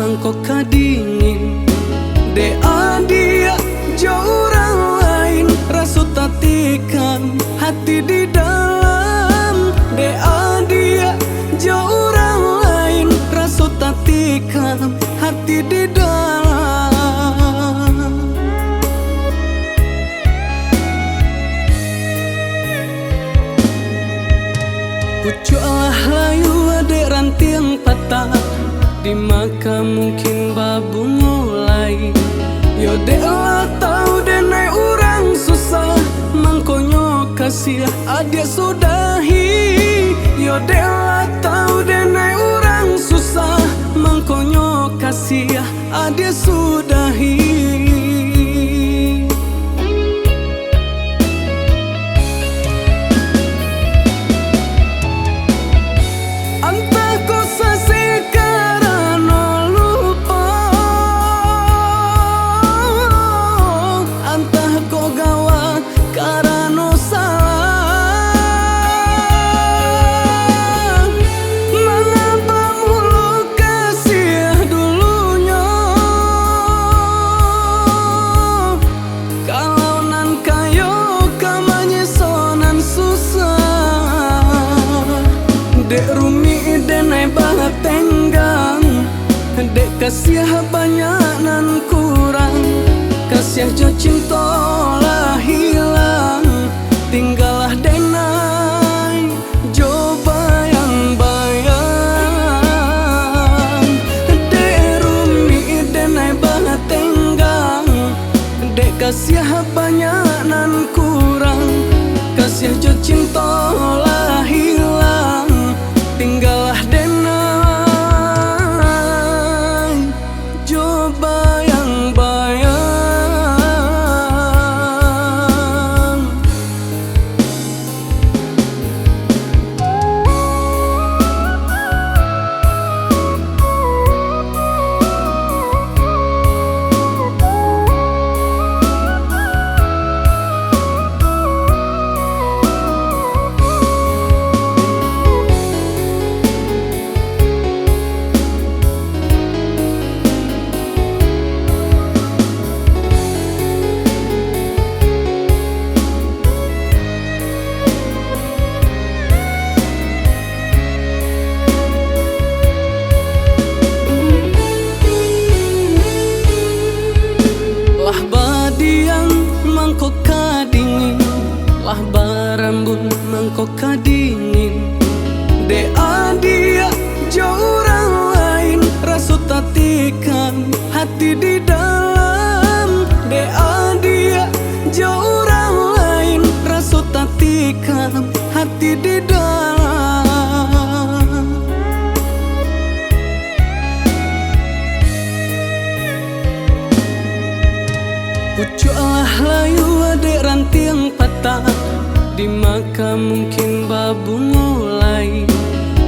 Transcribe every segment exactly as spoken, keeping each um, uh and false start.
Mangko ka dingin, dek adiak jo urang lain, raso tatikam hati di dalam. Dek adiak jo urang lain, raso tatikam hati di dalam. Pucuak lah layua dek rantiang patah, di ma ka mungkin babungo lai. Yo dek lah tau denai urang susah, mangkonyo kasiah adiak sudahi. Yo dek lah tau denai urang susah, mangkonyo kasiah adiak sudahi. Antah ko sasek karano lupo, antah ko gawa karano salah. Mangapa mulo kasiah dulunyo? Kalau nan kayo ka manyeso nan susah, dek rumik denai batenggang, dek kasiah banyak nan kurang, kasiah jo cinto lah hilang, tinggalah denai jo bayang-bayang. Dek rumik denai batenggang, dek kasiah banyak nan kurang, kasiah jo cinto lah hilang, tinggalah denai jo bayang-bayang. Lah badiang mangko ka dingin, lah barambun mangko ka dingin. Dek adiak jo urang lain, raso tatikam hati di dalam. Dek adiak jo urang lain, raso tatikam hati di dalam. Pucuak lah layua dek rantiang patah, di ma ka mungkin babungo lai.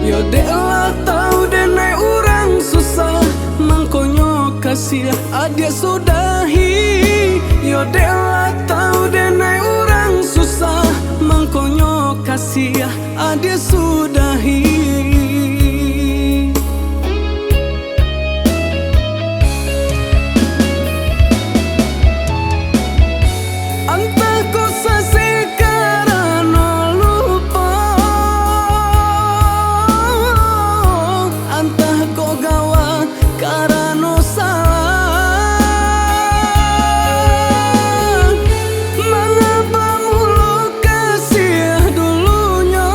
Yo dek lah tau denai urang susah, mangkonyo kasiah adiak sudahi. Yo dek lah tau denai urang susah, mangkonyo kasiah adiak sudahi. Antah ko sasek karano lupo, antah ko gawa karano salah. Mangapa mulo kasiah dulunyo?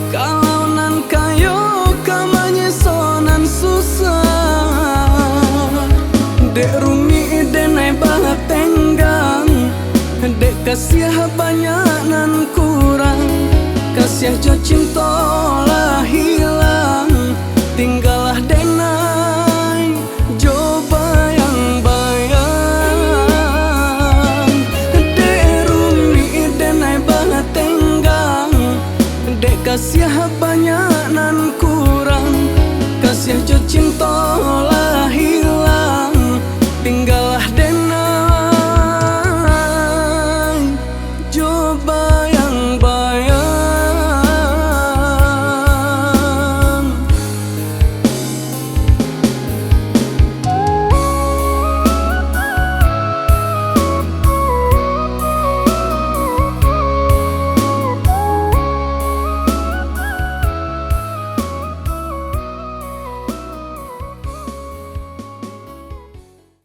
Kalau nan kayo ka manyeso nan susah. Dek rumik denai batenggang, dek kasiah banyak nan kurang, kasiah jo cinto